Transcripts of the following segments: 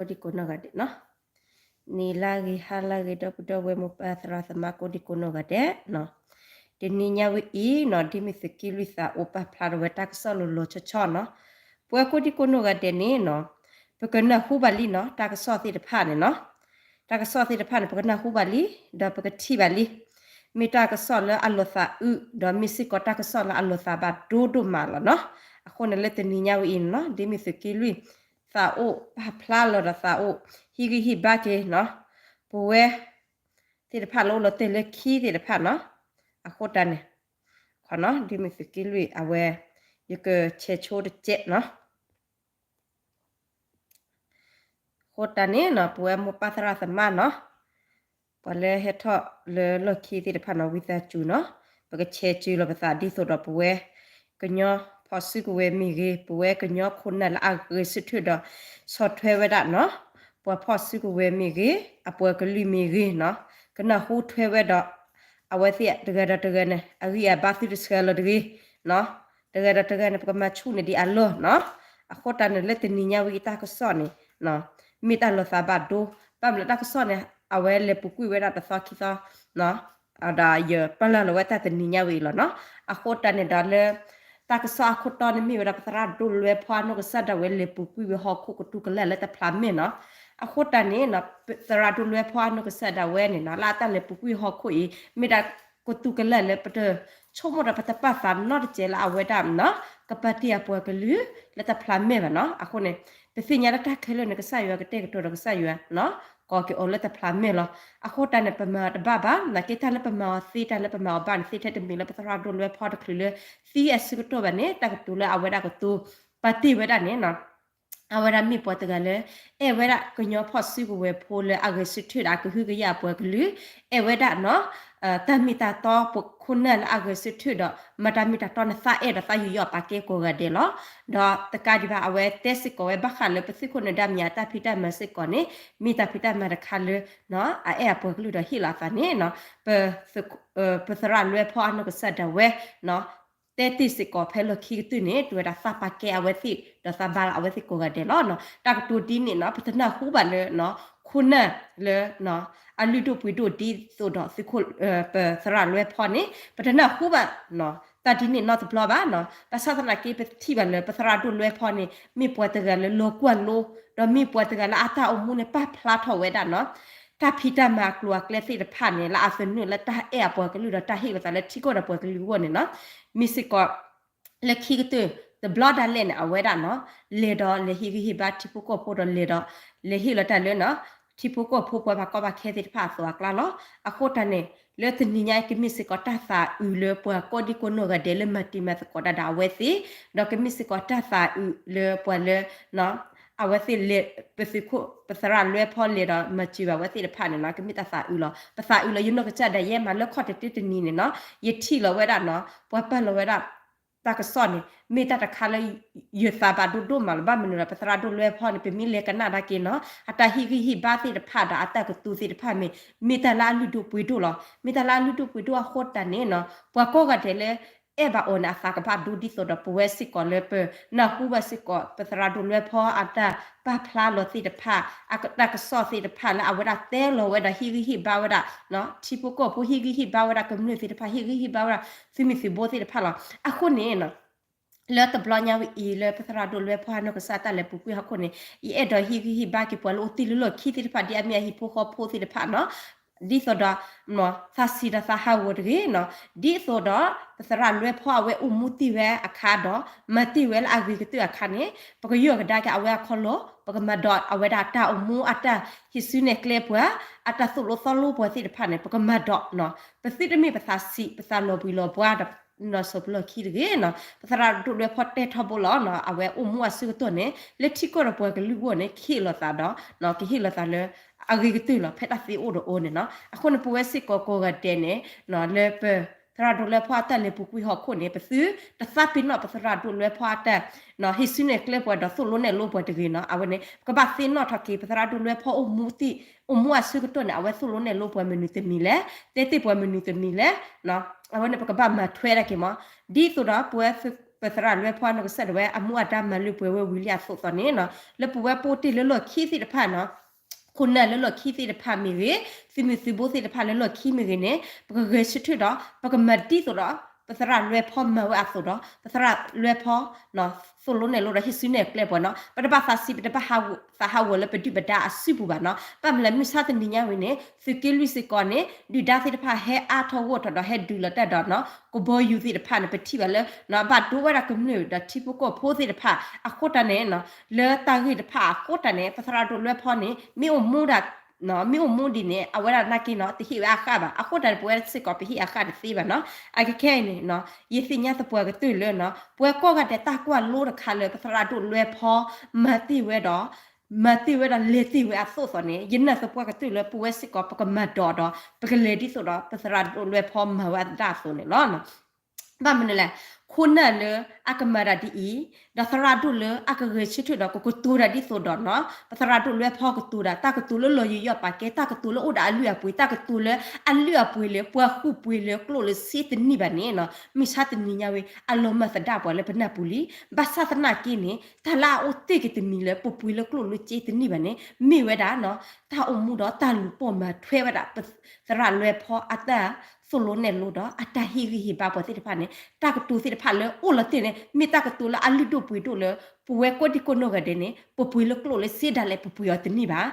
ကိးဒံကိးနီၢ်ဂၤဒဲးနီၤ, နံၤလၢဂ့ၤ ဟါလၢဂ့ၤ ဒီပုၢ်ဒီဝဲၢ်မိၢ်ပၢ်သရၣ်သမါ ကိးဒံကိးနီၢ်ဂၤဒဲးနီၤ, တနံၤညါဝံၤအံၤနီၤ ဒ်မ့ၢ်သုးက့လွံၢ်သးအိၣ်ပာ်ဖျါထီၣ်ဝဲတၢ်ကစီၣ်လီၤလီၤဆီဆီနီၤ, ပဝဲကိးဒံကိးနီၢ်ဂၤဒဲးန့ၣ်နီၤ, ပကနၢ်ဟူဘၣ်လံနီၤ တၢ်ကစီၣ်သ့ၣ်တဖၣ်န့ၣ်နီၤ, တၢ်ကစီၣ်သ့ၣ်တဖၣ်န့ၣ် ပကနၢ်ဟူဘၣ်လံ, ဒီးပကထံၣ်ဘၣ်လံ, မ့ၢ်တၢ်ကစီၣ်လၢအလီၤသးအုး ဒီးမ့ၢ်စ့ၢ်ကီးတၢ်ကစီၣ်လၢအလီၤသးဘၣ်ဒိဒိၣ်မးလီၤနီၤ, အဃိန့ၣ်လၢတနံၤညါဝံၤအံၤန့ၣ်နီၤ ဒ်မ့ၢ်သုးက့လွံၢ်သးအိၣ်ပာ်ဖျါလီၤဒီးသးအိၣ် ဟံးဂံၢ်ဟံးဘါက့ၤနီၤ, ပဝဲသ့ၣ်တဖၣ်လၢအိၣ်လီၤတဲာ်လၢခံသ့ၣ်တဖၣ်နီၤ, အဃိတၢ်န့ၣ် ခီနီၤ ဒ်မ့ၢ်သုးက့လွံၢ်အဝဲ ယကဆဲးဆိတစဲးနီၤ အဃိတၢ်န့ၣ်နီၤ ပဝဲမိၢ်ပၢ်သရၣ်သမါနီၤ, ပှၤလၢဟဲထီၣ်လၢလီၢ်ခံသ့ၣ်တဖၣ်နီၤ ဝံသးစူၤနီၤ, ပကဆဲးစၢၤလီၤပသးဒ်သိးဒီးပဝဲ ကညီဖီၣ်စုကဝဲၤမ့ၢ်ဂ့ၤ, ပဝဲကညီခိၣ်နၢ်လၢအဂဲၤဆၢထၢၣ်ဒီး ဆီၣ်ထွဲဝဲဒၣ်နီၤ, ပှၤဖီၣ်စုကဝဲၤမ့ၢ်ဂ့ၤ, အပှၤကလုာ်မ့ၢ်ဂ့ၤနီၤ, ကနၢ်ဟူထွဲဝဲဒီး အဝဲသ့ၣ်တဂၤဒီးတဂၤန့ၣ် အဂံၢ်အဘါသုတဆှၢလီၤတဂ့ၤနီၤ, တဂၤဒီးတဂၤန့ၣ် ပကမၤဆူၣ်န့ၢ်ဒံးအလီၢ်နီၤ, အဃိတၢ်န့ၣ်လၢတနံၤညါဝံၤအံၤတၢ်ကစီၣ်န့ၣ် မ့ၢ်တၢ်လီၤသးဘၣ်ဒိ, ဘၣ်မနုၤလၢတၢ်ကစီၣ်န့ၣ် အဝဲလဲၤပူၤကွံာ်ဝဲဒၣ်တသီခံသီ ဒီးယပာ်လီၤဝဲတၢ်တနံၤညါဝံၤအံၤလီၤနီၤ, အဃိတၢ်န့ၣ်ဒီးလၢ တၢ်ကစီၣ်အခိၣ်တီန့ၣ်မ့ၢ်ဝဲဒၣ် ပသရၣ်ဒိၣ်လွဲဖီအနီၢ်ကစၢ်ဒၣ်ဝဲ လဲၤပူၤကွံာ်ဝဲဟီၣ်ခိၣ်ကတူၢ်ကလၢာ်လၢတဖျါမဲာ်နီၤ, အဃိတၢ်န့ၣ် သရၣ်ဒိၣ်လွဲဖီအနီၢ်ကစၢ်ဒၣ်ဝဲန့ၣ်နီၤ လၢအတၢ်လဲၤပူၤကွံာ်ဟီၣ်ခိၣ်အံၤ မ့ၢ်ဒၣ်ကတူၢ်ကလၢာ်လၢပတ ဆိကမိၣ်ဒီးပတပာ်သးနီတစဲးလၢအဝဲဒၣ် ကပာ်တ့ၢ်အပှၤကလုာ်လၢတဖျါမဲာ်ဘၣ်နီၤ, အဃိန့ၣ် ပသ့ၣ်ညါလၢတၢ်ခဲလၢာ်န့ၣ် ကစၢ်ယွၤကတဲာ်ကတီၤဒီးကစၢ်ယွၤ ကိးက့ၤအီၤလၢတဖျါမဲာ်လီၤ, အဃိတၢ်န့ၣ် ပမၤတဘၣ်ဘၣ် နာ်က့တၢ်လၢပမၤအီၤသ့ တၢ်လၢပမၤအီၤဘၣ်န့ၣ် သ့ထဲတမံၤလၢပသရၣ်ဒိၣ်လွဲဖီတချုးလၢ သံအဆၢကတီၢ်ဘၣ်န့ၣ် တၢ်ကတိၤလၢအဝဲဒၣ်ကတိၤ ပာ်တ့ၢ်ဝဲဒၣ်န့ၣ် အဝဲဒၣ်မ့ၢ်ပှၤတဂၤလၢ အဲၣ်ဝဲဒၣ်ကညီဖီၣ်စုကဝဲၤဖိလၢအဂဲၤဆၢထၢၣ်ဒီးအကဟုကယာ်အပှၤကလုာ်, အဲၣ်ဝဲဒၣ်နီၤ တၢ်မ့ၢ်တၢ်တီပခိၣ်နၢ်လၢအဂဲၤဆၢထၢၣ်ဒီး မၤတၢ်မ့ၢ်တၢ်တီနသးအဲၣ်ဒီးသးယူးယီၣ်ပာ်ကဲကိးဂၤဒဲးလီၤ, ဒီးတကးဒံးဘၣ် အဝဲတဲစ့ၢ်ကီးဝဲဘၣ်ဃးလၢပသုးခိၣ်နၢၤဒါမံၤအတၢ်ဖံးတၢ်မၤစ့ၢ်ကီးန့ၣ် မ့ၢ်တၢ်ဖံးတၢ်မၤတခါလၢ အအဲၣ်အပှၤကလုာ်ဒီးဟ့ၣ်လီၤအသးန့ၣ် ပ ပသရၣ်လွဲဖီအနီၢ်ကစၢ်ဒၣ်ဝဲ တဲတ့ၢ်စ့ၢ်ကီးဖဲလီၢ်ခံကတၢၢ်န့ၣ် တဲဝဲဒၣ်သးပာ်ကဲအဝဲသ့ၣ် ဒီးသးဘါလီၤအဝဲသ့ၣ်ကိးဂၤဒဲးလီၤ. တၢ်ကတိၤဒ်န့ၣ်နီၤ ပတနၢ်ဟူဘၣ်လၢ ခိၣ်နၢ်လၢ အလုၢ်ဒိၣ်ပှ့ၤဒိၣ်ဒ်သိးဒီးသုးခိၣ် ပသရၣ်လွဲဖီန့ၣ် ပတနၢ်ဟူဘၣ် တၢ်ဒ်န့ၣ်နီတဘျီဘၣ်နီၤ. ဘၣ်ဆၣ်သနာ်က့ ပထံၣ်ဘၣ်လၢပသရၣ်ဒိၣ်လွဲဖီန့ၣ် မ့ၢ်ပှၤတဂၤလၢလီၤကွၢ်လိ ဒီးမ့ၢ်ပှၤတဂၤလၢအတၢ်အိၣ်မူန့ၣ် ပာ်ဖျါထီၣ်ဝဲဒၣ်နီၤ တၢ်ဖံးတၢ်မၤအကျိၤအကျဲသ့ၣ်တဖၣ်န့ၣ် လၢအသနၢၣ်လၢတၢ်အဲၣ်အပှၤကလုာ်ဒီးတၢ်ဟ့ၣ်လီၤသးလၢထံကီၢ်ဒီးပှၤကလုာ်အဂီၢ်န့ၣ်နီၤ. မ့ၢ်စ့ၢ်ကီး လၢခံကတၢၢ် တဘျီဒၣ်လဲာ်န့ၣ် အဝဲဒၣ်နီၤ လဲၤဒီးလဲၤဟ့ၣ်ဂံၢ်ဟ့ၣ်ဘါထံဖိကီၢ်ဖိဒီးလဲၤဒီး လဲၤဟ့ၣ်လီၤတၢ်လၢနီၤ ထံဖိကီၢ်ဖိပှၤဘၣ်ကီဘၣ်ခဲသ့ၣ်တဖၣ်အသိးအကျါလီၤ. အဃိတၢ်န့ၣ် လၢတနံၤညါအံၤ ကမ့ၢ်စ့ၢ်ကီးတၢ်သးအုးလၢပှၤကိးဒံကိးနီၢ်ဂၤဒဲးလၢမၤတံၤမၤသကိးတၢ်ဒီးအဝဲသ့ၣ် ဒီးကမ့ၢ်စ့ၢ်ကီးတၢ်သးအုးလၢပှၤလၢ အဝဲသ့ၣ်လဲၤ ပသုးခိၣ် ပသရၣ်လွဲဖီလဲၤဒီးမၤစၢၤဘၣ်အဝဲသ့ၣ်တဖၣ်န့ၣ်နီၤ ကမ့ၢ်တၢ်သးအုးလီၤ. ပသးအုးလီၤ ယနီၢ်ကစၢ်ဒၣ်ယဲမးလၢခီၣ်တတ့ၢ်တနံၤန့ၣ်နီၤ ယထံၣ်လီၤဝဲဒၣ်နီၤ ပှၤပာ်လီၤဝဲဒၣ် တၢ်ကစီၣ်န့ၣ် မ့ၢ်တၢ်တခါလၢ ယသးဘၣ်ဒိဒိၣ်မးလီၤ. ဘၣ်မနုၤဒီး ပသရၣ်ဒိၣ်လွဲဖီန့ၣ် ပမ့ၢ်လဲၤကနၣ်ဒၣ်က့ၤနီၤ အတၢ်ဟ့ၣ်ဂံၢ်ဟ့ၣ်ဘါသ့ၣ်တဖၣ်ဒီးအတၢ်ကတိၤသ့ၣ်တဖၣ်မ့ၢ် မ့ၢ်တၢ်လၢအလုၢ်ဒိၣ်ပှ့ၤဒိၣ်လီၤ. မ့ၢ်တၢ်လၢအလုၢ်ဒိၣ်ပှ့ၤဒိၣ်အဃိတၢ်န့ၣ်နီၤ ပှၤကိးဂၤဒဲးလၢ အဲၣ်ဘၣ်အီၤန့ၣ် အသးကဘၣ်ဒိဒ်သိးဒီးပဝဲစ့ၢ်ကီးလၢပနၢ်ဟူဘၣ်စ့ၢ်ကီး ပသရၣ်ဒိၣ်လွဲဖီအတၢ်ပာ်ဖျါလီၤသ့ၣ်တဖၣ် အတၢ်ကစီၣ်သ့ၣ်တဖၣ်လၢအဝဲဒၣ်တဲလီၤဝဲဒီးဟ့ၣ်ဂံၢ်ဟ့ၣ်ဘါဝဲဒၣ် ထံဖိကီၢ်ဖိ ဟ့ၣ်ဂံၢ်ဟ့ၣ်ဘါဝဲဒၣ်ကမျၢၢ်သ့ၣ်တဖၣ် ဟ့ၣ်ဂံၢ်ဟ့ၣ်ဘါဝဲဒၣ်သုးမုၢ်သံၣ်ဘိသ့ၣ်တဖၣ်လီၤ. အဃိန့ၣ် လၢတဘျီညါဝံၤအံၤ လၢပသရၣ်ဒိၣ်လွဲဖီအနီၢ်ကစၢ်တၢ်လဲၤပူၤကွံာ်ဟီၣ်ခိၣ်န့ၣ် ယအဲၣ်ဒိးဟ့ၣ်ဂံၢ်ဟ့ၣ်ဘါက့ၤပှၤလၢအိၣ်တ့ၢ်လၢလီၢ်ခံသ့ၣ်တဖၣ် ဒ်အမ့ၢ်အဟံၣ်ဖိဃီဖိသ့ၣ်တဖၣ်နီၤ ဒ်သိးဒီး သးဆံးဒီးသးဟးဂီၤတဂ့ၤနီၤ ဒ်သိးဒီး ပသရၣ်လွဲဖီအဝဲအိၣ်မူတ့ၢ်ဝဲအခါဒီး မၤတ့ၢ်ဝဲလၢအဂ့ၤကတၢၢ်အခါန့ၣ် ပကယီၢ်ကဒါက့ၤအဝဲအခီၣ်လီၢ် ပကမၤဒိးအဝဲဒၣ်တၢ်အိၣ်မူအတၢ်ဟံးစုနဲၣ်ကျဲပှၤ အတၢ်သိၣ်လိသီလိပှၤသ့ၣ်တဖၣ်န့ၣ် ပကမၤဒိးနီၤ ပသုတမ့ၢ်ပသးဆံး ပသးလီၤဘှံးလီၤဘှါဒီး နီၢ်စီၤပလီၢ်ခံတဂ့ၤနီၤ ပသရၣ်ဒိၣ်လွဲဖီတဲထီဘိလီၤနီၤ အဝဲအိၣ်မူအဆၢကတီၢ်န့ၣ် လၢထံကီၢ်ဒီးပှၤကလုာ်အဂီၢ်န့ၣ် ကဟ့ၣ်လီၤသးဒီး ကဟ့ၣ်လီၤသးလၢ အဂ့ၤကတၢၢ်လီၤ ဖဲတၢ်သ့အိၣ်ဒီးအိၣ်န့ၣ်နီၤ အဃိန့ၣ် ပဝဲစ့ၢ်ကီးကိးဂၤဒဲးန့ၣ် လၢပသရၣ်ဒိၣ်လွဲဖီအတၢ်လဲၤပူၤကွံာ်ဟီၣ်ခိၣ်န့ၣ် ပသုတသးပ့ၤနီၣ်ပသရၣ်ဒိၣ်လွဲဖီအတၢ် ဟံးစုနဲၣ်ကျဲပှၤဒီးသိၣ်လိနဲၣ်လိပှၤတဂ့ၤနီၤ အဝဲန့ၣ် ပကဘၣ်သ့ၣ်နီၣ်ထီၣ်က့ၤ ပသရၣ်ဒိၣ်လွဲဖီအိၣ်မူသ့ၣ် အိၣ်မူအဆၢကတီၢ်န့ၣ် အဝဲသိၣ်လိနဲၣ်လိပှၤမနုၤတမံၤလဲၣ် တဲတ့ၢ်ပှၤမနုၤတမံၤလဲၣ် အဝဲန့ၣ် ပကဘၣ်မၤထွဲဒၣ်က့ၤမး ဒ်သိးဒီးပဝဲ ပသရၣ်လွဲဖီနီၢ်ကစၢ်ဒၣ်ဝဲ အမူအဒါမၤလၢပှဲၤဝဲဝံၤလံအသိးသိးန့ၣ်နီၤ, လၢပဝဲပအိၣ်တ့ၢ်လၢလီၢ်ခံသ့ၣ်တဖၣ်နီၤ, ခိၣ်နၢ်လၢလီၢ်ခံသ့ၣ်တဖၣ်မ့ၢ်ဂ့ၤ, သုးမုၢ်သုးဘိသ့ၣ်တဖၣ်လၢလီၢ်ခံမ့ၢ်ဂ့ၤန့ၣ် ပကဂဲၤဆၢထၢၣ်ဒီး ပကမၤဒ်သိးဒီး ပသရၣ်လွဲဖီမၤဝဲအသိးဒီး ပသရၣ်လွဲဖီ သိၣ်လိနဲၣ်လိဒီးဟံးစုနဲၣ်ကျဲပှၤနီၤ, ပတဘၣ်သးဆံး ပတဘၣ်ဟးဂူာ်သးဟးဂီၤလၢပဒုၣ်ပဒါအစုပူၤဘၣ်နီၤ, ဘၣ်မနုၤလဲၣ် မုၢ်ဆါတနံၤညါဝံၤန့ၣ် သုးက့လွံၢ်စ့ၢ်ကီးန့ၣ် ဒုၣ်ဒါသ့ၣ်တဖၣ်ဟဲအါထီၣ်ဂီၢ်ထီၣ်ဒီးဟဲဒုးလီၤတၢ်ဒီးနီၤ, ကဘီယူၤသ့ၣ်တဖၣ်န့ၣ် ပထံၣ်ဘၣ်လၢ ဘၣ်ဒိဝဲဒၣ်ကမျၢၢ်ဒီးထံဖိကီၢ်ဖိသ့ၣ်တဖၣ်အဃိတၢ်န့ၣ် လၢတၢ်ဂ့ၢ်တဖၣ်အဃိတၢ်န့ၣ် ပသရၣ်ဒိၣ်လွဲဖီန့ၣ် မ့ၢ်အိၣ်မူဒၣ် မ့ၢ်အိၣ်မူဒ်န့ၣ် အဝဲဒၣ်နာ်က့နီၤ တဟ့ၣ်ဝဲအဃၣ်ဘၣ်. အဃိတၢ်န့ၣ် ပဝဲစ့ၢ်ကီး ပဟ့ၣ်အဃၣ်တသ့ဘၣ်နီၤ. အခဲခဲအံၤန့ၣ် ယသ့ၣ်ညါသပှၢ်ကတၢၢ်လၢ ပဝဲကိးဂၤဒဲးတၢ်ကွၢ်လိတခါလၢ ပသရၣ်ဒိၣ်လွဲဖီ မၤတ့ၢ်ဝဲဒီး မၤတ့ၢ်ဝဲဒီးလဲၤတ့ၢ်ဝဲအသိးသိးန့ၣ် ယနာ်သပှၢ်ကတၢၢ်လၢ ပဝဲစ့ၢ်ကီး ပကမၤဒိးဒီး ပကလဲၤဒ်သိးဒီး ပသရၣ်ဒိၣ်လွဲဖီမၤဝဲအသးအသိးန့ၣ်လီၤ. ဘၣ်မနုၤလဲၣ်, ခိၣ်နၢ်လၢအကမၤတၢ်ဒ်အံၤ, ဒီးသရၣ်ဒိၣ်လၢအကဂဲၤဆၢထၢၣ်ဒီး ကကတိၤတၢ်ဒ်သိးဒီးနီၤ, ပသရၣ်ဒိၣ်လွဲဖီကတိၤတၢ် တၢ်ကတိၤလၢလီၤယံာ်ယီၣ်ပာ်ကဲ တၢ်ကတိၤလၢအိၣ်ဒီးအလုၢ်အပှ့ၤ တၢ်ကတိၤလၢအလုၢ်အပှ့ၤလၢ ပှၤဃုာ်ပှ့ၤလၢကျိၣ်လၢစ့တန့ၢ်ဘၣ်န့ၣ်နီၤ, မုၢ်ဆါတနံၤညါဝံၤ အလီၤမၢ်သဒၣ်ပှၤလၢပနၢ်ပူၤလံ. ဘၣ်ဆၣ်သနာ်က့န့ၣ် တၢ်လၢအအိၣ်တ့ၢ်က့ၤတမံၤလၢ ပပှ့ၤလၢကျိၣ်လၢစ့တန့ၢ်ဘၣ်န့ၣ် မ့ၢ်ဝဲဒၣ်နီၤ တၢ်အိၣ်မူဒီးတၢ်လူၤပိာ်မၤထွဲဝဲဒၣ် ပသရၣ်လွဲဖီအတၢ်သိၣ်လိနဲၣ်လိဒီး အတၢ်ဟ့ၣ်ဂံၢ်ဟ့ၣ်ဘါပှၤသ့ၣ်တဖၣ်န့ၣ် တၢ်ကတိၤသ့ၣ်တဖၣ်လၢအိၣ်လီၤတ့ၢ်န့ၣ် မ့ၢ်တၢ်ကတိၤလၢအလုၢ်ဒိၣ်ပှ့ၤဒိၣ်လၢ ပဝဲကိးဒံကိးနီၢ်ဂၤဒဲးန့ၣ် ပပှ့ၤလၢကျိၣ်လၢစ့ဒၣ်လဲာ် ပပှ့ၤအီၤတန့ၢ်ဘၣ်.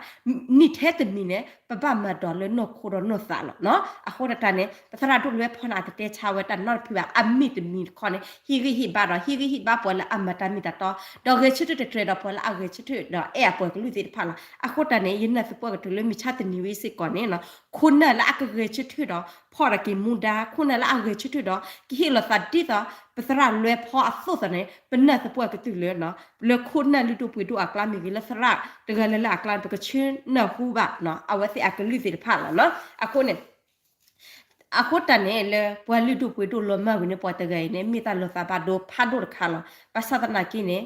နံၣ်ထဲတမံၤန့ၣ် ပဘၣ်မၤဒိးလၢနီၢ်ခိဒီးနီၢ်သးလီၤနီၤ. အဃိတၢ်န့ၣ် ပသရၣ်ဒိၣ်လွဲဖီန့ၣ် အတတဲဆါဝဲတၢ်နီတဖုဘၣ်. အမ့ၢ်တမံၤတခီန့ၣ် ဟ့ၣ်ဂံၢ်ဟ့ၣ်ဘါဒီး ဟ့ၣ်ဂံၢ်ဟ့ၣ်ဘါပှၤလၢအမၤတၢ်မ့ၢ်တၢ်တီ ဒီးဂဲၤဆၢထၢၣ်တကြၢးဒီးပှၤလၢအဂဲၤဆၢထၢၣ်ဒီးအဲၣ်အပှၤကလုာ်သ့ၣ်တဖၣ်လီၤ. အဃိတၢ်န့ၣ် ယနာ်သပှၢ်ကတၢၢ်လၢမုၢ်ဆါတနံၤဝံၤစ့ၢ်ကီးန့ၣ်နီၤ ခိၣ်နၢ်လၢအကဂဲၤဆၢထၢၣ်ဒီး ဖီၣ်တၢ်က့ၤမူဒါ ခိၣ်နၢ်လၢအဂဲၤဆၢထၢၣ်ဒီး ကဟ့ၣ်လီၤသးဒ်သိး ပသရၣ်လွဲဖီအသိးသိးန့ၣ် ပနာ်သပှၢ်ကတၢၢ်လၢ လၢခိၣ်နၢ်လုၢ်ဒိၣ်ပှ့ၤဒိၣ်အကျါမ့ၢ်ဂ့ၤ လၢသရၣ်တဂၤလၢ်လၢ်အကျါန့ၣ် ပကဆၢနၢ်ဟူဘၣ် အဝဲသ့ၣ်အကလုၢ်သ့ၣ်တဖၣ်လီၤနီၤ. အဃိန့ၣ် အဃိတၢ်န့ၣ် လၢပှၤလုၢ်ဒိၣ်ပှ့ၤဒိၣ်လီၤမၢ်ဝံၤန့ၣ် ပှၤတဂၤအံၤန့ၣ် မ့ၢ်တၢ်လီၤသးဘၣ်ဒိဖးဒိၣ်တခါလီၤ. ဘၣ်ဆၣ်သနာ်က့န့ၣ်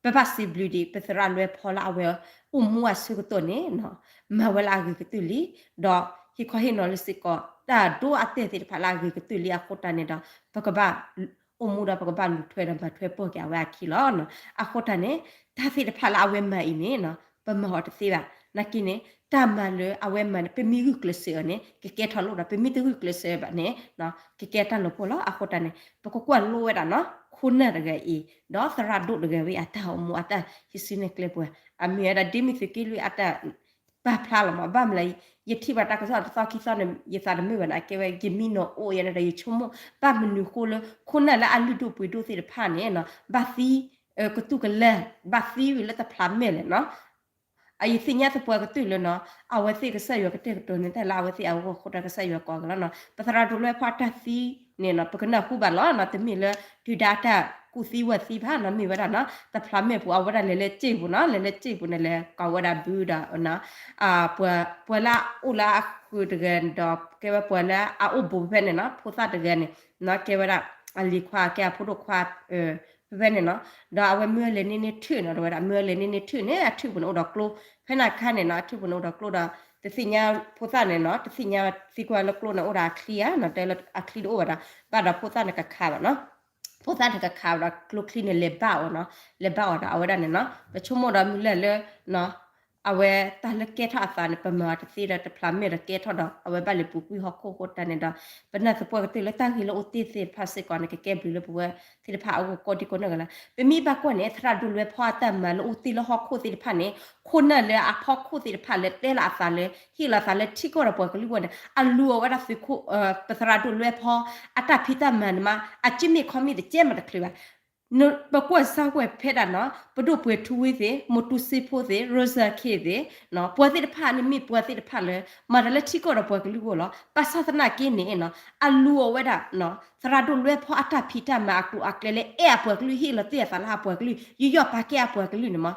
ပဘၣ်စံးဘျုးဒံး ပသရၣ်လွဲဖီလၢအဝဲအိၣ်မူအဆၢကတီၢ်န့ၣ် မၤဝဲလၢအဂ့ၤကတၢၢ်လံ, ဒီးဟ့ၣ်ခီဟ့ၣ်နီၤလၢစ့ၢ်ကီး တၢ်ဒိအတဲာ်သ့ၣ်တဖၣ်လၢအဂ့ၤကတၢၢ်လံအဃိတၢ်န့ၣ်ဒီး ပကဘၣ် အိၣ်မူဒီးပကဘၣ်လူၤထွဲဒီးမၤထွဲပၢၢ်က့ၤအဝဲအခံလီၤ. အဃိတၢ်န့ၣ် တၢ်သ့ၣ်တဖၣ်လၢအဝဲမၤအံၤန့ၣ် ပမၤအီၤတသ့ဘၣ်. နာ်က့န့ၣ် တၢ်မၤလၢအဝဲမၤန့ၣ် ပမ့ၢ်ဂုာ်ကျဲးစၢးအီၤန့ၣ် ကကဲထီၣ်လိၣ်ဒီး ပမ့ၢ်တဂုာ်ကျဲးစၢးဘၣ်န့ၣ် ကကဲတၢ်လီၤပှီၢ်လီၤ. အဃိတၢ်န့ၣ် ပကကွၢ်လိဝဲဒၣ်နီၤ ခိၣ်နၢ်တဂၤအံၤ ဒီးသရၣ်ဒိၣ်တဂၤဝံၤအတၢ်အိၣ်မူအတၢ်ဟံးစုနဲၣ်ကျဲပှၤ အမ့ၢ်ဝဲဒၣ်ဒ်မ့ၢ်သုးက့လွံၢ်အတၢ် ပာ်ဖျါလီၤမး. ဘၣ်မနုၤလဲၣ် ယထံၣ်ဘၣ်တၢ်ကစီၣ်တသီခံသီန့ၣ် ယသးတမုာ်ဘၣ်န့ၣ် အကဲဝဲ ယမံနီၤအိၣ်ယဲန့ၣ်ဒီး ယဆိကမိၣ်ဘၣ်မနုၤဃိလၢ ခိၣ်နၢ်လၢအလုၢ်ဒိၣ်ပှ့ၤဒိၣ်သ့ၣ်တဖၣ်န့ၣ် ဘၣ်သံ ကတူၢ်ကလဲ ဘၣ်သံဝံၤလၢတဖျးမဲာ်လဲၣ်နီၤ. အယသ့ၣ်ညါသပှၢ်ကတၢၢ်လၢနီၤ အဝဲသ့ၣ်ကစၢ်ယွၤကတဲာ်ကတီၤန့ၢ်တၢ်လၢအဝဲသ့ၣ်အဂီၢ်အဃိဒီး ကစၢ်ယွၤကိးက့ၤလီၤနီၤ. ပသရၣ်ဒိၣ်လွဲဖီအတၢ်သံန့ၣ်နီၤ ပကနၢ်ဟူဘၣ်လီၤနီၤ. တမ့ၢ်လၢဒုၣ်ဒါအတၢ်ကူၣ်သံဝဲသံဘၣ်နီၤ မ့ၢ်ဝဲဒၣ်နီၤ တဖျးမဲာ်ပူၤ အဝဲဒၣ်လဲၤလၢစ့ၣ်ပူၤနီၤ လဲၤလၢစ့ၣ်ပူၤန့ၣ် လဲၤကိးဝဲဒၣ်ဘုဒီး ပှၤလၢအအိၣ်လၢအဃုာ်တဂၤဒီး ကဲဝဲပှၤလၢအအိၣ်ဘူးဖဲန့ၣ်နီၤ ဖိသၣ်တဂၤန့ၣ် ကဲဝဲဒၣ် အလံၤခွါကဲအဖိဒိၣ်ခွါ ဖဲဖဲန့ၣ်နီၤ. ဒီးအဝဲမၢလဲၤန့ၢ်န့ၢ်ထၢၣ်နီၤ ဒီးဝဲဒၣ်မၢလဲၤန့ၢ်န့ၢ်ထၢၣ်န့ၣ် အထၢၣ်ပူၤန့ၣ်အိၣ်ဒီးကျိ ဖဲန့ၣ်အခါန့ၣ်နီၤ အထၢၣ်ပူၤန့ၣ်အိၣ်ဒီးကျိဒီး တသ့ၣ်ညါဖိသၣ်န့ၣ်နီၤ တသ့ၣ်ညါသံကွၢ်လၢကျိန့ၣ်အိၣ်ဒီးအချံဧါနီၤ တဲလၢအချံတအိၣ်ဘၣ်ဒီး ဘၣ်ဒီးဖိသၣ်န့ၣ်ကခးဘၣ်နီၤ ဖိသၣ်န့ၣ်ကခးဘၣ်ဒီးကျိချံန့ၣ် လဲၤဘၣ်အီၤနီၤ လဲၤဘၣ်အီၤဒီးအဝဲဒၣ်န့ၣ်နီၤ ပဆိကမိၣ်ဒီးမုၢ်လၢ်လၢ အဝဲတၢ်လၢကဲထီၣ်အသးန့ၣ် ပမၤအီၤတသ့ဒီး တဖျးမဲာ်ဒီးကဲထီၣ်ဒီး အဝဲဘၣ်လဲၤပူၤကွံာ်ဟီၣ်ခိၣ်အဃိတၢ်န့ၣ်ဒီး ပနာ်သပှၢ်ကတၢၢ်လၢတၢ်ဂ့ၢ်လၢအိၣ်တ့ၢ်သ့ၣ်တဖၣ်စ့ၢ်ကီးန့ၣ် ကကဲဘျုးလၢပဝဲသ့ၣ်တဖၣ်အဂီၢ်ကိးဒံကိးနီၢ်ဂၤလီၤ. ပမ့ၢ်ဘၣ်ကွၢ်န့ၣ် သရၣ်ဒိၣ်လွဲဖီအတၢ်မၤလၢအိၣ်တ့ၢ်လၢဟီၣ်ခိၣ်သ့ၣ်တဖၣ်န့ၣ် ခိၣ်နၢ်လၢအဖီခိၣ်သ့ၣ်တဖၣ်လၢတဲလီၤအသးလၢ ဟ့ၣ်လီၤသးလၢထံကီၢ်ဒီးပှၤကလုာ်အဂီၢ်န့ၣ် အလူၤအီၤဝဲဒၣ်သုးခိၣ် ပသရၣ်ဒိၣ်လွဲဖီ အတၢ်ဖံးတၢ်မၤန့ၣ်မး အကမ့ၢ်ခီမ့ၢ်တကဲမးတချုးဘၣ် ပကွၢ်စၢ်ဝဲဖဲဒၣ်နီၤ ပဒိၣ်ပှဲၤထူဝ့သ့ၣ် မိၢ်တူစ့ဖိသ့ၣ် ရိစၢခ့သ့ၣ် ပှၤသ့ၣ်တဖၣ်န့ၣ်မ့ၢ်ပှၤသ့ၣ်တဖၣ်လၢ မၤတၢ်လၢထံကီၢ်ဒီးပှၤကလုာ်အဂီၢ်လီၤ. ဘၣ်ဆၣ်သနာ်က့န့ၣ် အလူၤအီၤဝဲဒၣ် သရၣ်ဒိၣ်လွဲဖီအတၢ်ဖံးတၢ်မၤအကျိၤအကျဲလၢအဲၣ်အပှၤကလုာ် ဟ့ၣ်လီၤတ့ၢ်အသးလၢအပှၤကလုာ် ယူးယီၣ်ပာ်ကဲအပှၤကလုာ်န့ၣ်မး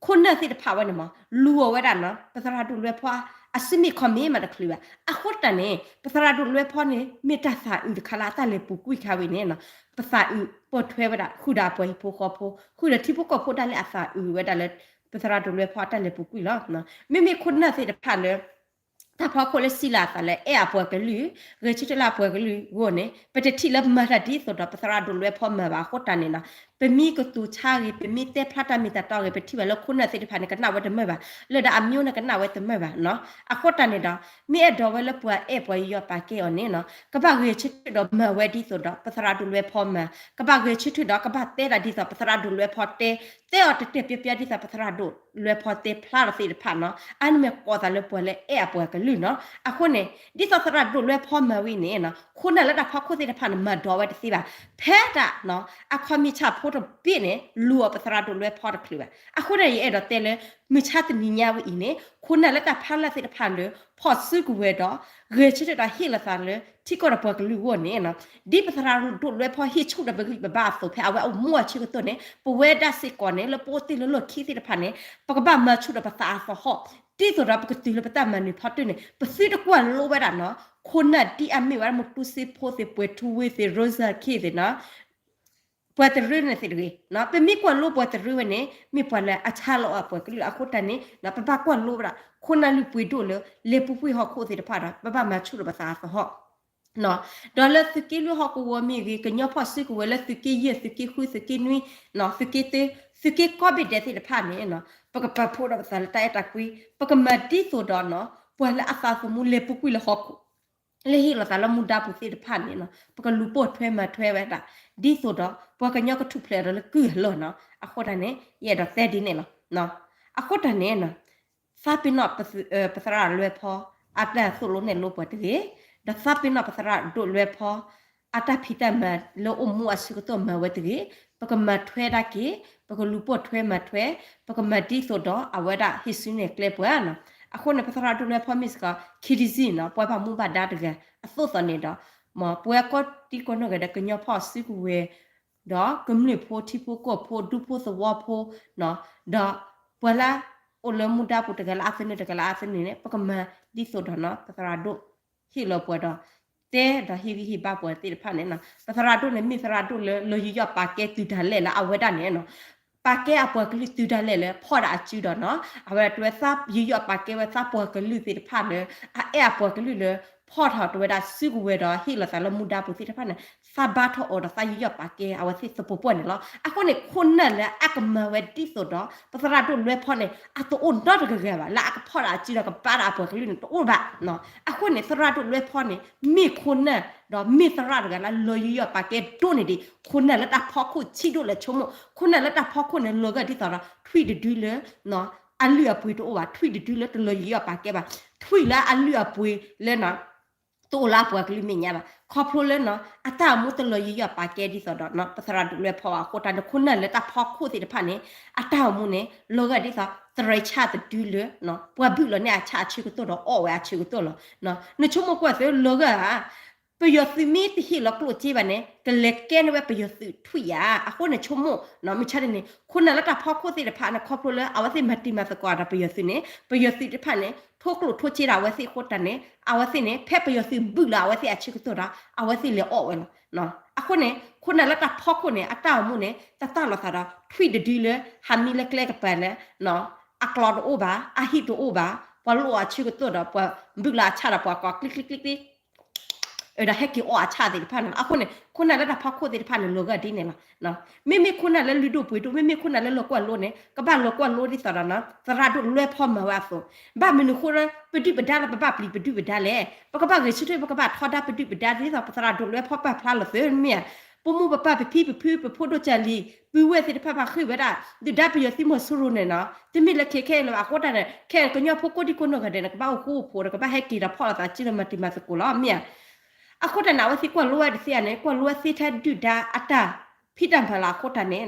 ခိၣ်နၢ်သ့ၣ်တဖၣ်ဝဲန့ၣ်မး လူၤအီၤဝဲဒၣ်နီၤ ပသရၣ်ဒိၣ်လွဲဖီ အစုမ့ၢ်ခီမ့ၢ်မးတချုးဘၣ်. အဃိတၢ်န့ၣ် ပသရၣ်ဒိၣ်လွဲဖီန့ၣ် မ့ၢ်တၢ်သးအုးတခါလၢအတၢ်လဲၤပူၤကွံာ်ခါဝံၤန့ၣ် ပသးအုးပိာ်ထွဲဝဲဒၣ် ဃုာ်ဒီးအပှၤဟံၣ်ဖိဃီဖိ ဃုာ်ဒီးထံဖိကီၢ်ဖိဒၣ်လဲာ်အသးအုးဝဲဒၣ်လၢ ပသရၣ်ဒိၣ်လွဲဖီအတၢ်လဲၤပူၤကွံာ်လီၤ. မ့မ့ၢ်ခိၣ်နၢ်သ့ၣ်တဖၣ်လၢ တၢ်ဖီခိၣ်လၢစံးလီၤအသးလၢအဲၣ်အပှၤကလုာ်, ဂဲၤဆၢထၢၣ်လၢအပှၤကလုာ်အဂီၢ်န့ၣ် ပတထံၣ်လၢမၤတၢ်ဒ်သိးဒီးပသရၣ်ဒိၣ်လွဲဖီမၤဘၣ်အဃိတၢ်န့ၣ်နီၤ, ပမ့ၢ်ကတိၤဆါဂ့ၤ, ပမ့ၢ်တဲဖျါတၢ်မ့ၢ်တၢ်တီဂ့ၤ, ပထံၣ်ဘၣ်လၢခိၣ်နၢ်သ့ၣ်တဖၣ်န့ၣ် ကနၣ်ဝဲတမုာ်ဘၣ်, လၢဒၣ်အမျိုးန့ၣ်ကနၣ်ဝဲတမုာ်ဘၣ်နီၤ. အဃိတၢ်န့ၣ်ဒီး မ့ၢ်အဲၣ်ဒိးဝဲလၢပှၤအဲၣ်ပှၤယူးယီၣ်ပာ်ကဲအီၤန့ၣ်နီၤ, ကဘၣ်ဂဲၤဆၢထၢၣ်ဒီးမၤဝဲဒ်သိးဒီးပသရၣ်ဒိၣ်လွဲဖီမၤ, ကဘၣ်ဂဲၤဆၢထၢၣ်ဒီးကဘၣ်တဲဒၣ်ဒ်သိးပသရၣ်ဒိၣ်လွဲဖီတဲ, တဲအီၤတတဲာ်ပျီပျီဒ်သိးပသရၣ်ဒိၣ်လွဲဖီတဲဖျါထီၣ်သ့ၣ်တဖၣ်နီၤ. အါန့ၣ်မ့ၢ်ကိးသးလၢပှၤလၢအဲၣ်အပှၤကလုာ်နီၤ. အဃိန့ၣ် ဒ်သိးသရၣ်ဒိၣ်လွဲဖီမၤဝံၤန့ၣ်နီၤ, ခိၣ်နၢ်လၢတၢ်ဖီခိၣ်သ့ၣ်တဖၣ်န့ၣ် မၤဒိးဝဲတသ့ဘၣ်. ဖဲတၢ်နီၤ အခီပညီဆၣ်ဖိတဘ့ၣ်န့ၣ် လူၤအီၤပသရၣ်ဒိၣ်လွဲဖီတချုးဘၣ်. အဃိန့ၣ် ယအဲၣ်ဒိးတဲလၢ မုၢ်ဆါတနံၤညါဝဲအံၤန့ၣ် ခိၣ်နၢ်လၢတၢ်ဖးလၢ်သ့ၣ်တဖၣ်လၢ ဖီၣ်စုကဝဲၤဒီး ဂဲၤဆၢထၢၣ်ဒီးဟ့ၣ်လီၤသးလၢ ထံကီၢ်ဒီးပှၤကလုာ်အဂီၢ်န့ၣ်နီၤ, ဒ်ပသရၣ်ဒိၣ်လွဲဖီဟ့ၣ်ဆူၣ်ဒီးပဂံၢ်ပဘါအသိး ဖဲအဝဲအိၣ်မူအဆၢကတီၢ်န့ၣ် ပဝဲဒၣ်စ့ၢ်ကီးန့ၣ် လၢပအိၣ်တ့ၢ်လၢလီၢ်ခံသ့ၣ်တဖၣ်န့ၣ် ပကဘၣ်မၤဆူၣ်ဒီးပသးအသဟီၣ်, ဒ်သိးဒီးပကတုၤလၢပတၢ်မၤနၢၤဖီတၢၢ်န့ၣ် ပသုတကွၢ်လိဝဲဒၣ်နီၤ, ခိၣ်နၢ်ဒ်အမ့ၢ်ဝဲဒၣ် မတူစ့ဖိသ့ၣ် ပှဲၤထူဝ့သ့ၣ် ရိစၢခ့သ့ၣ်နီၤ ပှၤတရၢန့ၣ်သ့ၣ်တဂ့ၤ, ပမ့ၢ်ကွၢ်လိပှၤတရၢဝဲန့ၣ် မ့ၢ်ပှၤလၢအဆါလီၤအပှၤကလုာ်အဃိတၢ်န့ၣ် ပဘၣ်ကွၢ်လိဝဲဒၣ် ခိၣ်နၢ်လုၢ်ပှ့ၤဒိၣ်လၢ လဲၤပူၤကွံာ်ဟီၣ်ခိၣ်သ့ၣ်တဖၣ်ဒီး ပဘၣ်မၤဆူၣ်ဒီးပသးအသဟီၣ် ဒီးလၢသုးက့လွံၢ်ဟီၣ်ကဝီၤမ့ၢ်ဂ့ၤ, ကညီဖီၣ်စုကဝဲၤလၢသုးက့ယဲၢ်, သုးက့ဃု, သုးက့နွံ, သုးက့တၢ, သုးက့ကိးဘ့ၣ်ဒဲးသ့ၣ်တဖၣ်န့ၣ် ပကပာ်ဖှိၣ်ဒီးပသးလၢတၢ်အဲၣ်တၢ်ကွံ, ပကမၤဒ်သိးဒီး ပှၤလၢအသးသမူလဲၤပူၤကွံာ်လၢဟီၣ်ခိၣ် လၢဟ့ၣ်လီၤသးလၢမူဒါပူၤသ့ၣ်တဖၣ်န့ၣ် ပကလူၤပိာ်ထွဲမၤထွဲဝဲဒၣ် ဒ်သိးဒီး ပှၤကညီကထူၣ်ဖျဲးဒီးလၢကုၢ်အလီၢ်နီၤ. အဃိတၢ်န့ၣ် ယအဲၣ်ဒိးတဲဒ်န့ၣ်လီၤ. အဃိတၢ်န့ၣ် သးပ့ၤနီၣ်ပသရၣ်လွဲဖီ အတၢ်သိၣ်လိနဲၣ်လိပှၤတဂ့ၤ, ဒီးသးပ့ၤနီၣ်ပသရၣ်ဒိၣ်လွဲဖီ အတၢ်ဖံးတၢ်မၤလၢအိၣ်မူအဆၢကတီၢ်မၤဝဲတဂ့ၤ, ပကမၤထွဲဒၣ်က့ၤ, ပကလူၤပိာ်ထွဲမၤထွဲ, ပကမၤဒ်သိးဒီးအဝဲဒၣ်ဟံးစုနဲၣ်ကျဲပှၤနီၤ. အဃိန့ၣ် ပသရၣ်ဒိၣ်လွဲဖီမ့ၢ်စ့ၢ်ကီး citizen နီၤ, ပှၤဘၣ်မူဘၣ်ဒါတဂၤအသိးသိးန့ၣ်ဒီး မ်ပဝဲကိးဒံကိးနီၢ်ဂၤဒဲး ကညီဖီၣ်စုကဝဲၤ ဒီးကမျၢၢ်ဖိထံဖိကီၢ်ဖိဒူဖိသဝီဖိ ဒီးပှၤလၢအိၣ်လၢမူဒါပူၤတဂၤလၢအသနၢၣ်တဂၤလၢအသနၢၣ်န့ၣ် ပကမၤဒ်သိးဒီးနီၤ ပသရၣ်ဒိၣ်ဟ့ၣ်လီၤပှၤဒီး တဲဒီးဟ့ၣ်ဂံၢ်ဟ့ၣ်ဘါပှၤသ့ၣ်တဖၣ်န့ၣ်နီၤ. ပသရၣ်ဒိၣ်န့ၣ် မ့ၢ်သရၣ်ဒိၣ်လၢ လီၤယူးယီၣ်ပာ်ကဲတုၤဒၣ်လဲာ်လၢအဝဲဒၣ်န့ၣ်နီၤ ပာ်ကဲအပှၤကလုာ်တုၤဒၣ်လဲာ်လၢ ဖီၣ်ဒၣ်အစုဒီးနီၤ အဝဲဒၣ်တဝဲသးယူးယီၣ်ပာ်ကဲဝဲသးပှၤကလုာ်သ့ၣ်တဖၣ်လၢ အအဲၣ်အပှၤကလုာ်လၢ ဖီၣ်ထီၣ်တဝဲဒၣ်စုကဝဲၤဒီးဟ့ၣ်လီၤသးလၢမူဒါပူၤသ့ၣ်တဖၣ်န့ၣ် သးဘါထီၣ်အီၤဒီးသးယူးယီၣ်ပာ်ကဲအဝဲသ့ၣ်သပှၢ်ပှၢ်န့ၣ်လီၤ. အဃိန့ၣ် ခိၣ်နၢ်လၢအကမၤဝဲဒ်သိးဒီး ပသရၣ်ဒိၣ်လွဲဖီန့ၣ် အတအိၣ်နီတဂၤဂၤဘၣ် လၢအကဖီၣ်ဒၣ်အစုဒီးကဘါဒၣ်အပှၤကလုာ်န့ၣ် တအိၣ်ဘၣ်. အဃိန့ၣ် သရၣ်ဒိၣ်လွဲဖီန့ၣ် မ့ၢ်ခိၣ်နၢ် ဒီးမ့ၢ်သရၣ်တဂၤလၢလီၤယူးယီၣ်ပာ်ကဲဒိၣ်န့ၢ်ဒံး ခိၣ်နၢ်လၢတၢ်ဖီခိၣ်ဆံးဒိၣ်လဲၣ်ဆိကမိၣ် ခိၣ်နၢ်လၢတၢ်ဖီခိၣ်န့ၣ် လီၤဂာ်ဒ်သိးဒီး ထွံၣ်တဒုလၢ အလုၢ်အပှ့ၤတအိၣ်ဘၣ် ထွံၣ်တဒုလၢတလီၤယူးယီၣ်ပာ်ကဲဘၣ် ထွံၣ်လၢအလုၢ်အပှ့ၤလၢ တအိၣ်လၢအပှၤကလုာ်မဲာ်ညါဘၣ် ခီဖျိလၢ အတၢ်အိၣ်မူတလီၤယူးယီၣ်ပာ်ကဲဒ်သိးဒီး ပသရၣ်ဒိၣ်လွဲဖီဘၣ်အဃိတၢ်န့ၣ် ခိၣ်နၢ်လၢတၢ်ဖီခိၣ်သ့ၣ်တဖၣ်န့ၣ် အတၢ်အိၣ်မူန့ၣ် လီၤဂာ်ဒ်သိး သရဲဆၣ်တဒုလၢ ပှၤဘုၣ်လီၤန့ၢ်အဆၣ်အဆၢကတီၢ်ဒီးအီၣ်ဝဲအဆၢကတီၢ်လီၤ. နဆိကမိၣ်ကွၢ်သုလီၤဂာ်ဧါ ပယီၤသုးမ့ၢ်တဟ့ၣ်လီၤကျိၣ်စ့ဘၣ်န့ၣ် ကလဲၤကဲန့ၢ်ဝဲပယီၤသုးထွံၣ်ဧါ. အဃိန့ၣ်ဆိကမိၣ် မုၢ်ဆါတနံၤ ခိၣ်နၢ်လၢတၢ်ဖီခိၣ်သ့ၣ်တဖၣ်န့ၣ် ခီဖျိလၢအဝဲသ့ၣ်မၤတံၤမၤသကိးဒီးပယီၤသုးန့ၣ် ပယီၤသုးတဖၣ်န့ၣ် ထိကျိၣ်ထိစ့ဒၣ်အဝဲသ့ၣ်အဃိတၢ်န့ၣ် အဝဲသ့ၣ်န့ၣ် ဖဲပယီၤသုးဘုၣ်လီၤအဝဲသ့ၣ်အဆၢကတီၢ်ဒီး အဝဲသ့ၣ်လဲၤအီၣ်ဝဲလီၤ. အဃိန့ၣ် ခိၣ်နၢ်လၢတၢ်ဖီခိၣ်န့ၣ် အတၢ်အိၣ်မူန့ၣ် တၢ်တၢ်လီၤသးဒီး ထွံၣ်တဒုလၢ ဟးမံလၢကျဲကပၤလၢ အကျီတအိၣ်ဘၣ် အဟံၣ်တအိၣ်ဘၣ် ပှၤလိၣ်အီၤအဆၢကတီၢ်ဒီး ပှၤဘုၣ်လီၤအဆၣ်ဒီးပှၤကိးကျံကျံကျံကျံ ဒီးဟဲက့ၤအီၣ်အဆၣ်သ့ၣ်တဖၣ်န့ၣ်လီၤ. အဃိန့ၣ် ခိၣ်နၢ်လၢတၢ်ဖီခိၣ်သ့ၣ်တဖၣ်န့ၣ် လီၤဂာ်ဒ်န့ၣ်လီၤ. မ့မ့ၢ်ခိၣ်နၢ်လၢလုၢ်ဒိၣ်ပှ့ၤဒိၣ် မ့မ့ၢ်ခိၣ်နၢ်လၢလီၤကွၢ်လိန့ၣ် ကဘၣ်လီၤကွၢ်လိဒ်သိးဒီး သရၣ်ဒိၣ်လွဲဖီမၤဝဲအသိး ဘၣ်မနုၤဃိလၢ ပဒုၣ်ပဒါလၢပဘၣ်ပျံၤပဒုၣ်ပဒါလဲၣ် ပကဘၣ်ဂဲၤဆၢထၢၣ် ပကဘၣ်ထီဒါပဒုၣ်ပဒါဒ်သိး ပသရၣ်ဒိၣ်လွဲဖီပာ်ဖျါလီၤသုမ့ၢ်ဧါ. ပမိၢ်ပပၢ်ပဖံပဖု ပဖိဒိၣ်ကၢ်လံၤ ပုၢ်ဝဲၢ်သ့ၣ်တဖၣ်ဘၣ်ဃ့ၢ်ဝဲဒၣ် ဒုၣ်ဒါပယီၤသုးမီၤစိရိၤန့ၣ်နီၤ တမ့ၢ်လၢခဲခဲအံၤလၢၤဘၣ် အဃိတၢ်န့ၣ် ခဲကညီဖိကိးဒံကိးနီၢ်ဂၤဒဲးန့ၣ် ကဘၣ်အိၣ်ဃူအိၣ်ဖိးဒီး ကဘၣ်ဟဲက့ၤဒီးဖီၣ်လိာ်သးစုလၢမၤတံၤမၤသကိးလီၤ မ့ၢ်ဧါ. အဃိတၢ်န့ၣ် အဝဲသ့ၣ်ကွၢ်လိဝဲတသ့ဧါန့ၣ် ကွၢ်လိဝဲသ့ထဲဒုၣ်ဒါအတၢ်ဖံးတၢ်မၤလီၤ အဃိတၢ်န့ၣ်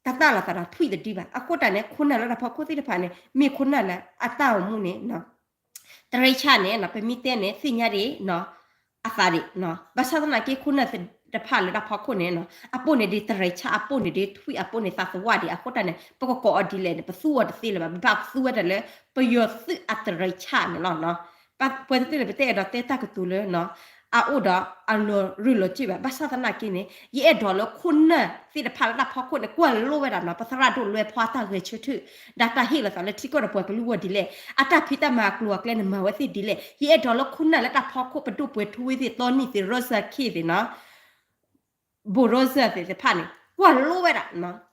တၢ်တၢ်လီၤသးဒီးထွံၣ်တဒုဘၣ် အဃိတၢ်န့ၣ် ခိၣ်နၢ်လၢတၢ်ဖီခိၣ်သ့ၣ်တဖၣ်န့ၣ် မ့ၢ်ခိၣ်နၢ်လၢအတၢ်အိၣ်မူန့ၣ် တရံးဆၣ်န့ၣ် ပမ့ၢ်တဲန့ၣ် သ့ၣ်ညါဒံး အသးဒံး ဘၣ်ဆၣ်သနာ်က့ ခိၣ်နၢ်တဖၣ်လၢတၢ်ဖီခိၣ်န့ၣ် အပိၢ်န့ၣ်ဒ်တရံးဆၣ် အပိၢ်န့ၣ်ဒ်ထွံၣ် အပိၢ်န့ၣ်သးသဝီဒံး အဃိတၢ်န့ၣ် ပကကိးအီၤဒ်လဲၣ်န့ၣ် ပသူအီၤတသ့လၢၤဘၣ် ပဘၣ်သူဝဲဒၣ်လၢ ပယီၤသုးအတရံးဆၣ်န့ၣ်လီၤ. ပှၤတသ့လၢၤ ပတဲအဲၣ်ဒိးတဲတၢ်ကတိၤလၢ အအိၣ်ဒီးအလီၤရူၢ်လီၤစ့ၢ်ဘၣ်. ဘၣ်ဆၣ်သနာ်က့န့ၣ် ယအဲၣ်ဒိးလၢခိၣ်နၢ်သ့ၣ်တဖၣ်လၢတၢ်ဖီခိၣ်န့ၣ် ကွၢ်လိဝဲဒၣ်နီၤ ပသရၣ်ဒိၣ်လွဲဖီအတၢ်ဂဲၤဆၢထၢၣ် ဒီးတၢ်ဟ့ၣ်လီၤသးလၢထံကီၢ်ဒီးပှၤကလုာ်အဂီၢ်ဒ်လဲၣ်, အတၢ်ဖံးတၢ်မၤအကျိၤအကျဲန့ၣ် မၤဝဲသ့ၣ်ဒ်လဲၣ်. ယအဲၣ်ဒိးလၢခိၣ်နၢ်လၢတၢ်ဖီခိၣ် ပဒိၣ်ပှဲၤထူဝ့သ့ၣ် တီနံၣ်သ့ၣ် ရိစၢခ့ၣ်သ့ၣ်နီၤ ဘိရိစၢသ့ၣ်တဖၣ်န့ၣ် ကွၢ်လိဝဲဒၣ်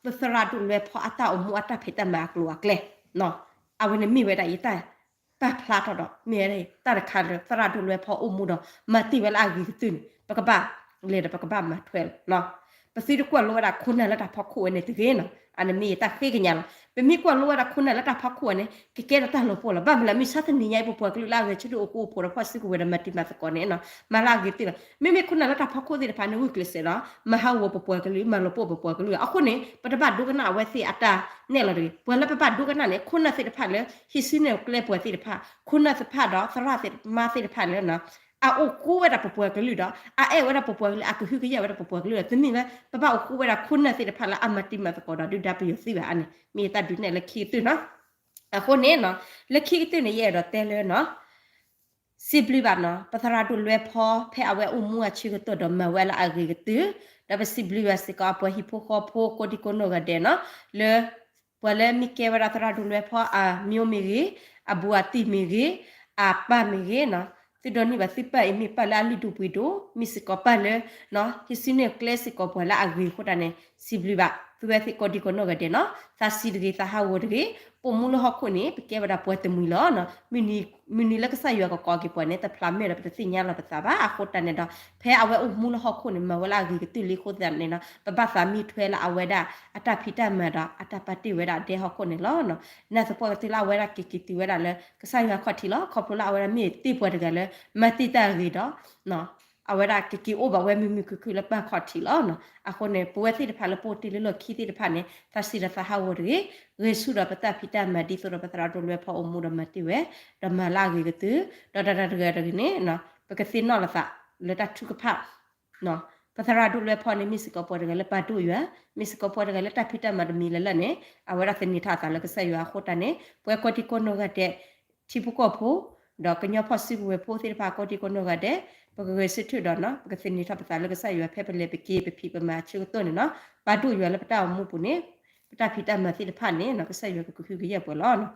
ပသရၣ်ဒိၣ်လွဲဖီအတၢ်အိၣ်မူအတၢ်ဖံးတၢ်မၤအကျိၤအကျဲ, အဝဲန့ၣ်မ့ၢ်ဝဲဒၣ်ယတၢ်ပာ်ဖျါထီၣ်ဒီး မ့ၢ်ဝဲဒၣ်တၢ်တခါလၢသရၣ်ဒိၣ်လွဲဖီအိၣ်မူဒီး မၤတ့ၢ်ဝဲလၢအဂ့ၤကတၢၢ်န့ၣ် ပကဘၣ်လဲၤဒီးပကဘၣ်မၤထွဲလီၤ. ပသုတကွၢ်လိဝဲဒၣ်ခိၣ်နၢ်လၢတၢ်ဖီခိၣ်ဝဲန့ၣ်တဂ့ၤနီၤ, အန့ၣ်မ့ၢ်ယတၢ်ဃ့ကညးလီၤ. ပမ့ၢ်ကွၢ်လိဝဲဒၣ်ခိၣ်နၢ်လၢတၢ်ဖီခိၣ်ဝဲန့ၣ် ကကဲထီၣ်တၢ်လီၤပှီၢ်လီၤ. ဘၣ်မနုၤလၢမုၢ်ဆါတနံၤညါအံၤ ပပှၤကလုာ်လၢအဂဲၤဆၢထၢၣ်အိၣ်ဃူအိၣ်ဖိးဒီးဖီၣ်စုကဝဲၤဒီးမၤတံၤမၤသကိးန့ၣ်နီၤ မၤလၢအဂ့ၤကတၢၢ်လီၤ. မ့မ့ၢ်ခိၣ်နၢ်လၢတၢ်ဖီခိၣ်သ့ၣ်တဖၣ်န့ၣ် ဂုာ်ကျဲးစၢးဒီး မၤဟးဂီၤပပှၤကလုာ် မၤလီၤပှီၢ်ပပှၤကလုာ်. အဃိန့ၣ် ပတဘၣ်ဒိကနၣ်အဝဲသ့ၣ်အတၢ်နဲၣ်လီၤတဂ့ၤ. ပှၤလၢပဘၣ်ဒိကနၣ်န့ၣ် ခိၣ်နၢ်သ့ၣ်တဖၣ်လၢ ဟံးစုနဲၣ်ကျဲပှၤသ့ၣ်တဖၣ်, ခိၣ်နၢ်သ့ၣ်တဖၣ်ဒီးသရၣ်သ့ၣ်မါသ့ၣ်တဖၣ်လၢ အအိၣ်ဃူဝဲဒၣ်ပပှၤကလုာ်ဒီး အအဲၣ်ဝဲဒၣ်ပပှၤကလုာ် အကဟုကယာ်ဝဲဒၣ်ပပှၤကလုာ်ဒီး တမ့ၢ်လၢ ပဘၣ်အိၣ်ဃူဝဲဒၣ်ခိၣ်နၢ်သ့ၣ်တဖၣ်လၢအမၤတံၤမၤသကိးဒီးဒုၣ်ဒါပယီၤသုးဘၣ်. အန့ၣ် မ့ၢ်ယတၢ်ဒုးနဲၣ်လၢခံကတၢၢ်နီၤ. အဃိန့ၣ်နီၤ လၢခံကတၢၢ်န့ၣ် ယအဲၣ်ဒိးတဲလၢနီၤ စံးဘျုးဘၣ်နီၤ ပသရၣ်ဒိၣ်လွဲဖီ ဖဲအဝဲအိၣ်မူအဆၢကတီၢ်ဒီးမၤဝဲလၢအဂ့ၤကတၢၢ်, ဒီးပစံးဘျုးဘၣ်စ့ၢ်ကီးအပှၤဟံၣ်ဖိဃီဖိကိးဒံကိးနီၢ်ဂၤဒဲးနီၤ လၢ ပှၤလၢမ့ၢ်ကဲဝဲဒၣ်သရၣ်ဒိၣ်လွဲဖီအမျိုးမ့ၢ်ဂ့ၤ, အဘူးအတံၢ်မ့ၢ်ဂ့ၤ, အပၢ်မ့ၢ်ဂ့ၤနီၤ, သုဒီနံၣ်ဘၣ်သုပၢ်အံၤ မ့ၢ်ပၢ်လၢအလုၢ်ဒိၣ်ပှ့ၤဒိၣ် မ့ၢ်စ့ၢ်ကီးပၢ်လၢ ဟံးစုနဲၣ်ကျဲစ့ၢ်ကီးပှၤလၢအဂ့ၤအဃိတၢ်န့ၣ် စံးဘျုးဘၣ်သုဝဲသ့ၣ်ကိးဒံကိးနီၢ်ဂၤဒဲးနီၤ, သးစံးတဂ့ၤ သးဟးဂီၤတဂ့ၤ, ပအိၣ်မူလၢဟီၣ်ခိၣ်န့ၣ် ပကဲဝဲဒၣ်ပှၤတမှံၤလီၤ. မုၢ်နံၤလၢကစၢ်ယွၤကကိးက့ၤပှၤန့ၣ် တဖျးမဲာ်ဒီးပတသ့ၣ်ညါလီၤပသးဘၣ်. အဃိတၢ်န့ၣ်ဒီး ဖဲအဝဲအိၣ်မူလၢဟီၣ်ခိၣ်န့ၣ် မၤဝဲလၢအဂ့ၤကတၢၢ်လံအဃိသတးန့ၣ်နီၤ ပဘၣ်သးမံထွဲလၢအဝဲဒၣ်အတၢ်ဖံးတၢ်မၤဒီး အတၢ်ပာ်တ့ၢ်ဝဲဒၣ်ဒဲဟီၣ်ခိၣ်န့ၣ်လီၤ. နာ်သပှၢ်ကတၢၢ်လၢအဝဲဒၣ်က့ၤက့ၤတုၤဝဲဒၣ်လၢကစၢ်ယွၤခီၣ်ထံးလီၤ. ခီဖျိလၢအဝဲဒၣ်မ့ၢ်တ့ၢ်ပှၤတဂၤလၢ မၤတ့ၢ်တၢ်အဂ့ၤဒီး အဝဲဒၣ်ကက့ၤအိၣ်ဘၣ်ဝဲမုာ်မုာ်ခုၣ်ခုၣ်လၢပၢ်ခီၣ်ထံးလီၤ. အဃိန့ၣ် ပဝဲသ့ၣ်တဖၣ်လၢပအိၣ်တ့ၢ်လၢလီၢ်ခံသ့ၣ်တဖၣ်န့ၣ် သးစံးဒီးသးဟးဂီၤတဂ့ၤ, ဂဲၤဆူၣ်ဒီးပတၢ်ဖံးတၢ်မၤ ဒ်သိးဒီးပသရၣ်ဒိၣ်လွဲဖီအိၣ်မူဒီးမၤတ့ၢ်ဝဲ, ဒီးမၤလၢအဂ့ၤကတၢၢ်, ဒီးတၢ်တဂၤတဂ့ၤန့ၣ် ပကသ့ၣ်နီၣ်လီၤသးလၢတၢ်ထုကဖၣ် ပသရၣ်ဒိၣ်လွဲဖီန့ၣ် မ့ၢ်စ့ၢ်ကီးပှၤတဂၤလၢပာ်ဒိၣ်ယွၤ, မ့ၢ်စ့ၢ်ကီးပှၤတဂၤလၢတၢ်ဖံးတၢ်မၤတမံၤလၢ်လၢ်န့ၣ် အဝဲဒၣ်သန့ၤထီၣ်အသးလၢကစၢ်ယွၤအဃိတၢ်န့ၣ် ပဝဲကိးဒံကိးနီၢ်ဂၤဒဲး ထံဖိကီၢ်ဖိ ဒီးကညီဖီၣ်စုကဝဲၤဖိသ့ၣ်တဖၣ်ကိးဒံကိးနီၢ်ဂၤဒဲး ပကဂဲၤဆၢထၢၣ်ဒီး ပကသန့ၤထီၣ်ပသးလၢကစၢ်ယွၤ ဖဲပလဲၤပက့ၤပဖံးပမၤအဆၢကတီၢ်န့ၣ်နီၤ ပာ်ဒိၣ်ယွၤလၢပတၢ်အိၣ်မူပူၤန့ၣ် ပတၢ်ဖံးတၢ်မၤသ့ၣ်တဖၣ်န့ၣ် ကစၢ်ယွၤကကဟုကယာ်ပှၤလီၤ.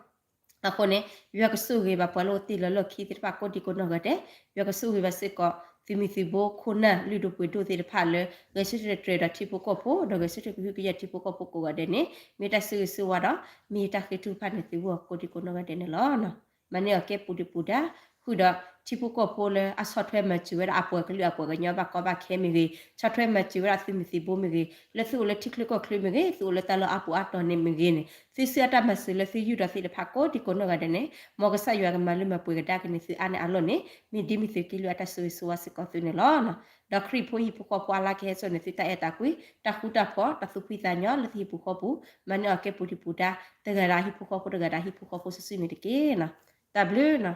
အဃိန့ၣ် ယွၤကဆိၣ်ဂ့ၤဘၣ်ပှၤလၢအိၣ်တ့ၢ်လၢလီၢ်ခံသ့ၣ်တဖၣ်ကိးဒံကိးနီၢ်ဂၤဒဲး, ယွၤကဆိၣ်ဂ့ၤဘၣ်စ့ၢ်ကီး သုးမုၢ်သုးဘိခိၣ်နၢ်လုၢ်ဒိၣ်ပှ့ၤဒိၣ်သ့ၣ်တဖၣ်လၢ ဂဲၤဆၢထၢၣ်တြဲၤဒီးထံဖိကီၢ်ဖိ ဒီးဂဲၤဆၢထၢၣ်ကဟုကယာ်ထံဖိကီၢ်ဖိကိးဂၤဒဲးန့ၣ် မ့ၢ်တၢ်ဆိၣ်ဂ့ၤဆိၣ်ဝါဒီး မ့ၢ်တၢ်ဃ့ထုကဖၣ်န့ၢ်သုဂီၢ်ကိးဒံကိးနီၢ်ဂၤဒဲးန့ၣ်လီၤ. မၤန့ၢ်အီၤကဲပူၤဒုးပူၤဒါ ဃုာ်ဒီးထံဖိကီၢ်ဖိလၢအဆီၣ်ထွဲမၤစၢၤဝဲဒၣ်အပှၤကလုာ်အပှၤကညီဘၣ်ကီဘၣ်ခဲမ့ၢ်ဂ့ၤ, ဆီၣ်ထွဲမၤစၢၤဝဲဒၣ်သုးမုၢ်သုးဘိမ့ၢ်ဂ့ၤ, လၢသုအိၣ်လၢထံချၢကီၢ်ချၢမ့ၢ်ဂ့ၤ, သုအိၣ်လၢတၢ်လီၢ်အါပူၤအါတီၤန့ၣ်မ့ၢ်ဂ့ၤန့ၣ် သုစုအတၢ်မၤစၢၤလၢသုယူၢ်ဒီးသ့ၣ်တဖၣ်ကိးဒံကိးနီၢ်ဂၤဒဲးန့ၣ် မ်ကစၢ်ယွၤကမၤလၢမၤပှဲၤကဒါက့ၤန့ၢ်သုအါန့ၢ်အလီၢ်န့ၣ် မ့ၢ်ဒ်မ့ၢ်သုးက့လွံၢ်အတၢ်ဆိၣ်ဂ့ၤဆိၣ်ဝါစ့ၢ်ကီးသုန့ၣ်လီၤ. ဒီးခရံာ်ဖိဟံၣ်ဖိဃီဖိအလါကဟဲစိာ်န့ၢ်သုတၢ်အဲၣ်တၢ်ကွံ, တၢ်ဃူတၢ်ဖိး, တၢ်သူၣ်ဖှံသးညီလၢသုဟံၣ်ပူၤဃီပူၤ, မၤန့ၢ်အီၤကဲပူၤဒုးပူၤဒါ တဂၤဒီးဟံၣ်ဖိဃီဖိတဂၤဒီးဟံၣ်ဖိဃီဖိစုာ်စုာ်န့ၣ်တက့ၢ်. တၢ်ဘျုး